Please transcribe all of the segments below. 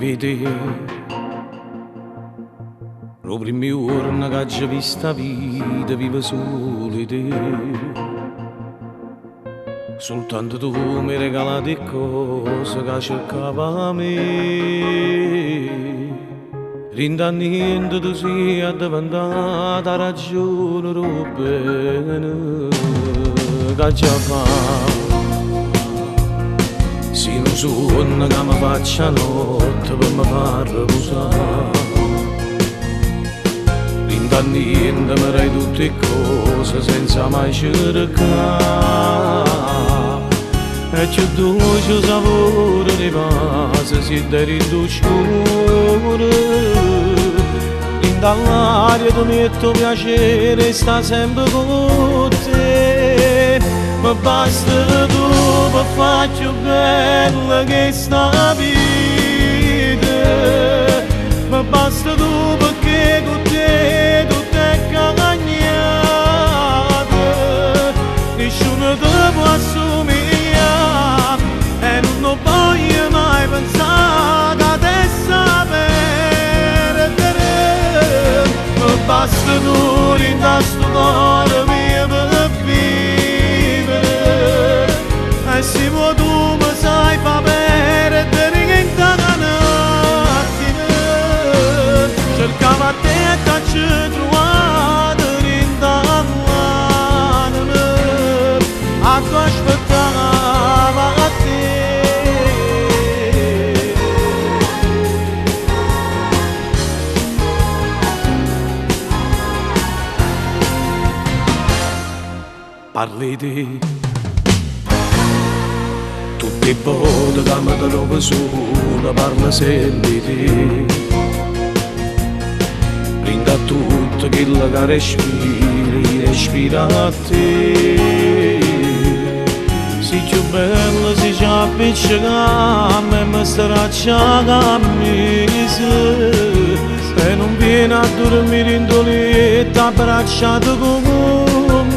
vedè. D' 'o primmo juorno ch'aggio visto 'a vita, vivo sulo 'e te. Sultanto tu m'hê regalato 'e ccose ca cercavo 'a me. Dint' 'a niente tu si addeventata 'a ragione d' 'o bene ch'aggia fa. Si nu suonno ca me faccio 'a notte pe me fa arrepusà. Dint' 'a niente me dai tutt' 'e ccose senza mai cercà. E cchiù doce 'o sapore d' 'e vase si dai dint' 'o scuro. Dint' 'a ll'aria tu miette 'o piacere 'e sta sempe cu te. Me basta tu pe fa cchiù bella chesta vita. Me basta tu pecché cu te tutto è cagnato. Nisciuno te po' assumiglià e nun 'o voglio mai pensà ca t'essa perdere. Me basta tu dint' 'a stu core mio pe vivere. E si vuò tu me sai fa perdere dint' 'a n'attimo. Cercavo a te e t'aggio truvato dint' 'a ll'anema. Addò aspettavo a te. Parli 'e te. Tutt' 'e vote ca me trovo sulo parlo sempe 'e te. Dint' 'a tutto chello ca respiro, io respiro a te. Si cchiù bella si ce appiccecamm e me straccia 'a cammisa. E nun viene a durmì dint' 'o lietto abbracciato cu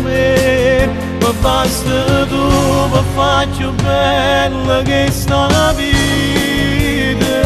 me. Me basta tu pe fa cchiù bella chesta vita.